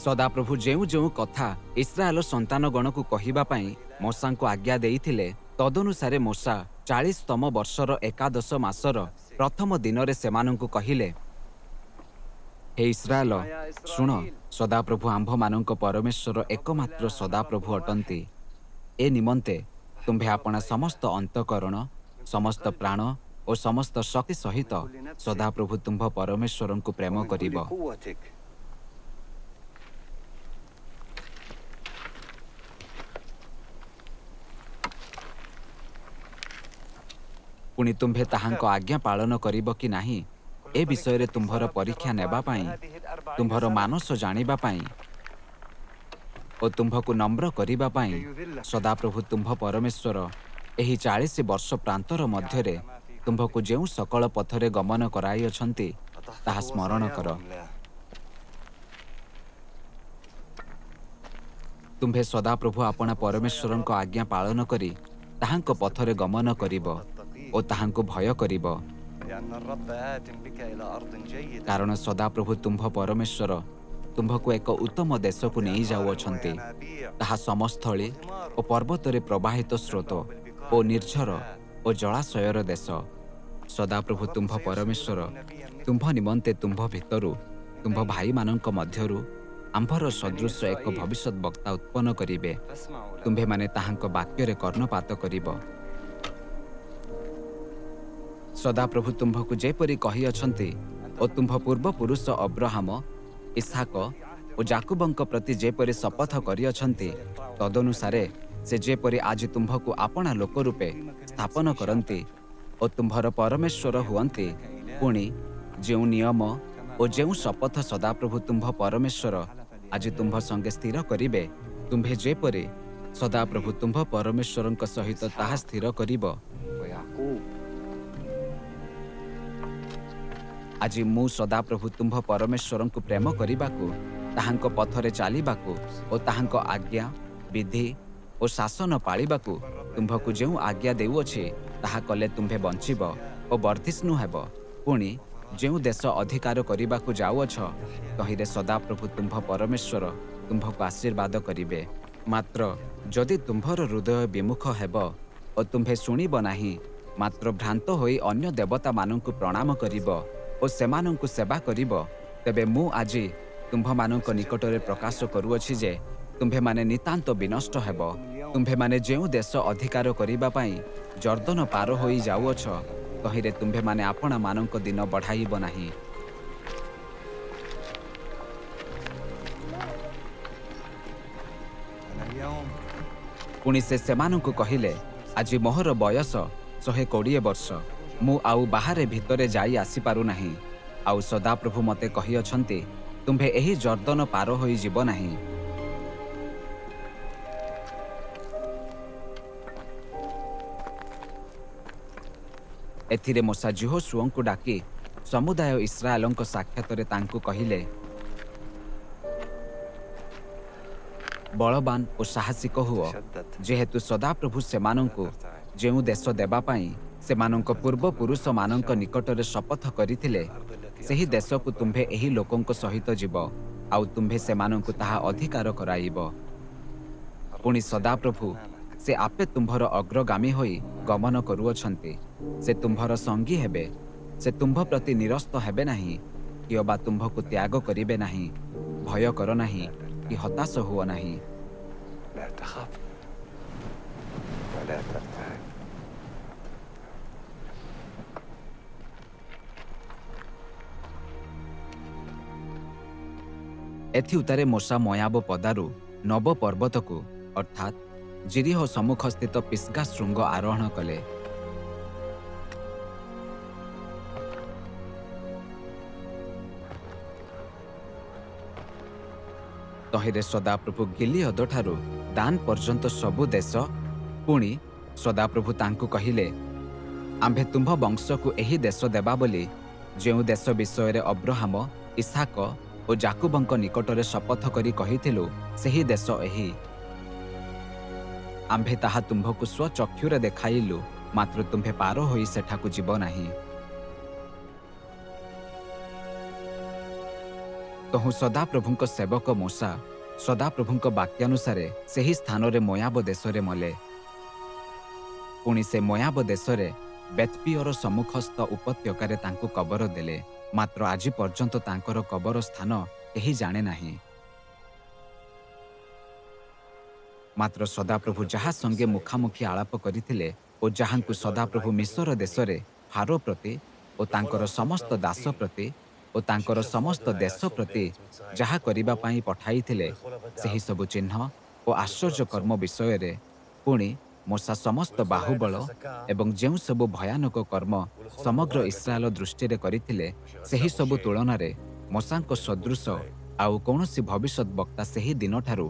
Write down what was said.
ସଦାପ୍ରଭୁ ଯେଉଁ ଯେଉଁ କଥା ଇସ୍ରାଏଲ ସନ୍ତାନଗଣକୁ କହିବା ପାଇଁ ମୋଶାଙ୍କୁ ଆଜ୍ଞା ଦେଇଥିଲେ, ତଦନୁସାରେ ମୋଶା 40ତମ ବର୍ଷର 11 ମାସର ପ୍ରଥମ ଦିନରେ ସେମାନଙ୍କୁ କହିଲେ, ହେ ଇସ୍ରାଏଲ, ଶୁଣ, ସଦାପ୍ରଭୁ ଆମ୍ଭମାନଙ୍କ ପରମେଶ୍ୱର ଏକମାତ୍ର ସଦାପ୍ରଭୁ ଅଟନ୍ତି। ଏ ନିମନ୍ତେ ତୁମ୍ଭେ ଆପଣା ସମସ୍ତ ଅନ୍ତଃକରଣ, ସମସ୍ତ ପ୍ରାଣ ଓ ସମସ୍ତ ଶକ୍ତି ସହିତ ସଦାପ୍ରଭୁ ତୁମ୍ଭ ପରମେଶ୍ୱରଙ୍କୁ ପ୍ରେମ ومن କରିବ। كل قوتك। ପୁଣି ତୁମ୍ଭେ ତାହାଙ୍କ ଆଜ୍ଞା ପାଳନ କରିବ କି ନାହିଁ, ଏ ବିଷୟରେ ତୁମ୍ଭର ପରୀକ୍ଷା ନେବା ପାଇଁ, ତୁମ୍ଭର ମାନସ ଜାଣିବା ପାଇଁ ଓ ତୁମ୍ଭକୁ ନମ୍ର କରିବା ପାଇଁ ସଦାପ୍ରଭୁ ତୁମ୍ଭ ପରମେଶ୍ୱର ଏହି 40 ବର୍ଷ ପ୍ରାନ୍ତର ମଧ୍ୟରେ ତୁମ୍ଭକୁ ଯେଉଁ ସକଳ ପଥରେ ଗମନ କରାଇଅଛନ୍ତି, ତାହା أتحفظ ସ୍ମରଣ وصاياه କର। أم لا؟ ତୁମ୍ଭେ ସଦାପ୍ରଭୁ ଆପଣା ପରମେଶ୍ୱରଙ୍କ ଆଜ୍ଞା ପାଳନ କରି ତାହାଙ୍କ ପଥରେ ଗମନ କରିବ ଓ ତାହାଙ୍କୁ ଭୟ କରିବ। لأن الرب آت بك إلى أرض جيدة କାରଣ ସଦାପ୍ରଭୁ ତୁମ୍ଭ ପରମେଶ୍ୱର ତୁମ୍ଭକୁ ଏକ ଉତ୍ତମ ଦେଶକୁ ନେଇ أنهار ଯାଉଅଛନ୍ତି। وينابيع ତାହା ସମସ୍ଥଳୀ ଓ ପର୍ବତରେ ପ୍ରବାହିତ ସ୍ରୋତ ଓ ନିର୍ଝର ଓ ଜଳାଶୟର ଦେଶ। ସଦାପ୍ରଭୁ ତୁମ୍ଭ ପରମେଶ୍ୱର ତୁମ୍ଭ ନିମନ୍ତେ ତୁମ୍ଭ ଭିତରୁ ତୁମ୍ଭ ଭାଇମାନଙ୍କ ମଧ୍ୟରୁ ଆମ୍ଭର ସଦୃଶ ଏକ ଭବିଷ୍ୟତ ବକ୍ତା ଉତ୍ପନ୍ନ କରିବେ। فاسمعوا له। ତୁମ୍ଭେମାନେ ତାହାଙ୍କ ବାକ୍ୟରେ କର୍ଣ୍ଣପାତ କରିବ। ସଦାପ୍ରଭୁ ତୁମ୍ଭକୁ ଯେପରି କହିଅଛନ୍ତି ଓ ତୁମ୍ଭ ପୂର୍ବପୁରୁଷ ଅବ୍ରହାମ, ଇସ୍ହାକ ଓ ଯାକୁବଙ୍କ ପ୍ରତି ଯେପରି ଶପଥ କରିଅଛନ୍ତି, ତଦନୁସାରେ ସେ ଯେପରି ଆଜି ତୁମ୍ଭକୁ ଆପଣା ଲୋକ ରୂପେ ସ୍ଥାପନ କରନ୍ତି ଓ ତୁମ୍ଭର ପରମେଶ୍ୱର ହୁଅନ୍ତି, ପୁଣି ଯେଉଁ ନିୟମ ଓ ଯେଉଁ ଶପଥ ସଦାପ୍ରଭୁ ତୁମ୍ଭ ପରମେଶ୍ୱର ଆଜି ତୁମ୍ଭ ସଙ୍ଗେ ସ୍ଥିର କରିବେ, ତୁମ୍ଭେ ଯେପରି ସଦାପ୍ରଭୁ ତୁମ୍ଭ ପରମେଶ୍ୱରଙ୍କ ସହିତ ତାହା ସ୍ଥିର କରିବ, ويعقوب ଆଜି ମୁଁ ସଦାପ୍ରଭୁ ତୁମ୍ଭ ପରମେଶ୍ୱରଙ୍କୁ ପ୍ରେମ କରିବାକୁ, ତାହାଙ୍କ ପଥରେ ଚାଲିବାକୁ ଓ ତାହାଙ୍କ ଆଜ୍ଞା, ବିଧି ଓ ଶାସନ ପାଳିବାକୁ ତୁମ୍ଭକୁ ଯେଉଁ ଆଜ୍ଞା ଦେଉଅଛି, ତାହା କଲେ ତୁମ୍ଭେ ବଞ୍ଚିବ ଓ ବର୍ଦ୍ଧିଷ୍ଣୁ ହେବ। ପୁଣି ଯେଉଁ ଦେଶ ଅଧିକାର କରିବାକୁ ଯାଉଅଛ, ତହିଁରେ ସଦାପ୍ରଭୁ ତୁମ୍ଭ ପରମେଶ୍ୱର ତୁମ୍ଭକୁ ଆଶୀର୍ବାଦ କରିବେ। ମାତ୍ର ଯଦି ତୁମ୍ଭର ହୃଦୟ ବିମୁଖ ହେବ ଓ ତୁମ୍ଭେ ଶୁଣିବ ନାହିଁ, ମାତ୍ର ଭ୍ରାନ୍ତ ହୋଇ ଅନ୍ୟ ଦେବତାମାନଙ୍କୁ ପ୍ରଣାମ କରିବ ଓ ସେମାନଙ୍କୁ ସେବା କରିବ, ତେବେ ମୁଁ ଆଜି ତୁମ୍ଭମାନଙ୍କ ନିକଟରେ ପ୍ରକାଶ କରୁଅଛି ଯେ ତୁମ୍ଭେମାନେ ନିତାନ୍ତ ବିନଷ୍ଟ ହେବ। ତୁମ୍ଭେମାନେ ଯେଉଁ ଦେଶ ଅଧିକାର କରିବା ପାଇଁ ଯର୍ଦ୍ଦନ ପାର ହୋଇ ଯାଉଅଛ, ତହିଁରେ ତୁମ୍ଭେମାନେ ଆପଣାମାନଙ୍କ ଦିନ ବଢ଼ାଇବ ନାହିଁ। أنا اليوم ପୁଣି ସେ ସେମାନଙ୍କୁ କହିଲେ, ଆଜି ମୋହର ବୟସ 120 ବର୍ଷ। ମୁଁ ଆଉ ବାହାରେ ଭିତରେ ଯାଇ ଆସିପାରୁନାହିଁ। ଆଉ ସଦାପ୍ରଭୁ ମୋତେ କହିଅଛନ୍ତି, ତୁମ୍ଭେ ଏହି ଯର୍ଦ୍ଦନ ପାର ହୋଇଯିବ ନାହିଁ। ଏଥିରେ ମୋଶା ଯିହୋଶୂୟଙ୍କୁ ଡାକି ସମୁଦାୟ ଇସ୍ରାଏଲଙ୍କ ସାକ୍ଷାତରେ ତାଙ୍କୁ କହିଲେ, ବଳବାନ ଓ ସାହସିକ ହୁଅ, تشدد ଯେହେତୁ ସଦାପ୍ରଭୁ ସେମାନଙ୍କୁ لا ترتعب ଯେଉଁ ଦେଶ ଦେବା ପାଇଁ ସେମାନଙ୍କ ପୂର୍ବପୁରୁଷମାନଙ୍କ ନିକଟରେ ଶପଥ କରିଥିଲେ, الأرض التي ସେହି أقسم ଦେଶକୁ الرب ତୁମ୍ଭେ ଏହି ଲୋକଙ୍କ ସହିତ ଯିବ, ଆଉ ତୁମ୍ଭେ ସେମାନଙ୍କୁ ତାହା ଅଧିକାର କରାଇବ। ପୁଣି الرب سيرك ସଦାପ୍ରଭୁ أمامك ସେ ଆପେ ତୁମ୍ଭର ଅଗ୍ରଗାମୀ ହୋଇ ଗମନ କରୁଅଛନ୍ତି। ସେ ତୁମ୍ଭର ସଙ୍ଗୀ ହେବେ। ସେ ତୁମ୍ଭ ପ୍ରତି ନିରସ୍ତ ହେବେ ନାହିଁ କି ଅବା ତୁମ୍ଭକୁ ତ୍ୟାଗ କରିବେ ନାହିଁ। ଭୟ କର ନାହିଁ لا କି ترتعب ହତାଶ ହୁଅ ନାହିଁ। لا تخف ولا ترتعب। ଏଥିଉତ୍ତାରେ ମୋଶା ମୟାବ ପଦାରୁ ନବ ପର୍ବତକୁ, ଅର୍ଥାତ୍ ଯିରୀହୋ ସମ୍ମୁଖସ୍ଥିତ ପିସ୍ଗା ଶୃଙ୍ଗ ଆରୋହଣ କଲେ। ତହିଁରେ ସଦାପ୍ରଭୁ ଗିଲିୟଦଠାରୁ ଦାନ ପର୍ଯ୍ୟନ୍ତ ସବୁ ଦେଶ, ପୁଣି ସଦାପ୍ରଭୁ ତାଙ୍କୁ କହିଲେ, ଆମ୍ଭେ ତୁମ୍ଭ ବଂଶକୁ ଏହି ଦେଶ ଦେବା ବୋଲି ଯେଉଁ ଦେଶ ବିଷୟରେ ଅବ୍ରହାମ, ଇସ୍ହାକ ଓ ଯାକୁବଙ୍କ ନିକଟରେ ଶପଥ କରି କହିଥିଲୁ, ସେହି ଦେଶ ଏହି। ଆମ୍ଭେ ତାହା ତୁମ୍ଭକୁ ସ୍ୱଚକ୍ଷୁରେ ଦେଖାଇଲୁ, ମାତ୍ର ତୁମ୍ଭେ ପାର ହୋଇ ସେଠାକୁ ଯିବ ନାହିଁ। ତହୁଁ ସଦାପ୍ରଭୁଙ୍କ ସେବକ ମୋଶା ସଦାପ୍ରଭୁଙ୍କ ବାକ୍ୟାନୁସାରେ ସେହି ସ୍ଥାନରେ ମୋୟାବ ଦେଶରେ ମଲେ। ପୁଣି ସେ ମୋୟାବ ଦେଶରେ ବେଥ୍‌ପିୟୋର ସମ୍ମୁଖସ୍ଥ ଉପତ୍ୟକାରେ ତାଙ୍କୁ କବର ଦେଲେ। ମାତ୍ର ଆଜି ପର୍ଯ୍ୟନ୍ତ ତାଙ୍କର କବର ସ୍ଥାନ କେହି ଜାଣେ ନାହିଁ। ମାତ୍ର ସଦାପ୍ରଭୁ ଯାହା ସଙ୍ଗେ ମୁଖାମୁଖି ଆଳାପ କରିଥିଲେ ଓ ଯାହାଙ୍କୁ ସଦାପ୍ରଭୁ ମିଶର ଦେଶରେ ଫାରୋ ପ୍ରତି ଓ ତାଙ୍କର ସମସ୍ତ ଦାସ ପ୍ରତି ଓ ତାଙ୍କର ସମସ୍ତ ଦେଶ ପ୍ରତି ଯାହା କରିବା ପାଇଁ ପଠାଇଥିଲେ, ସେହିସବୁ ଚିହ୍ନ ଓ ଆଶ୍ଚର୍ଯ୍ୟ କର୍ମ ବିଷୟରେ, ପୁଣି ମୋଶା ସମସ୍ତ ବାହୁବଳ ଏବଂ ଯେଉଁସବୁ ଭୟାନକ କର୍ମ ସମଗ୍ର ଇସ୍ରାଏଲ ଦୃଷ୍ଟିରେ କରିଥିଲେ, ସେହିସବୁ ତୁଳନାରେ ମୋଶାଙ୍କ ସଦୃଶ ଆଉ କୌଣସି ଭବିଷ୍ୟଦ୍‌ବକ୍ତା ସେହି ଦିନଠାରୁ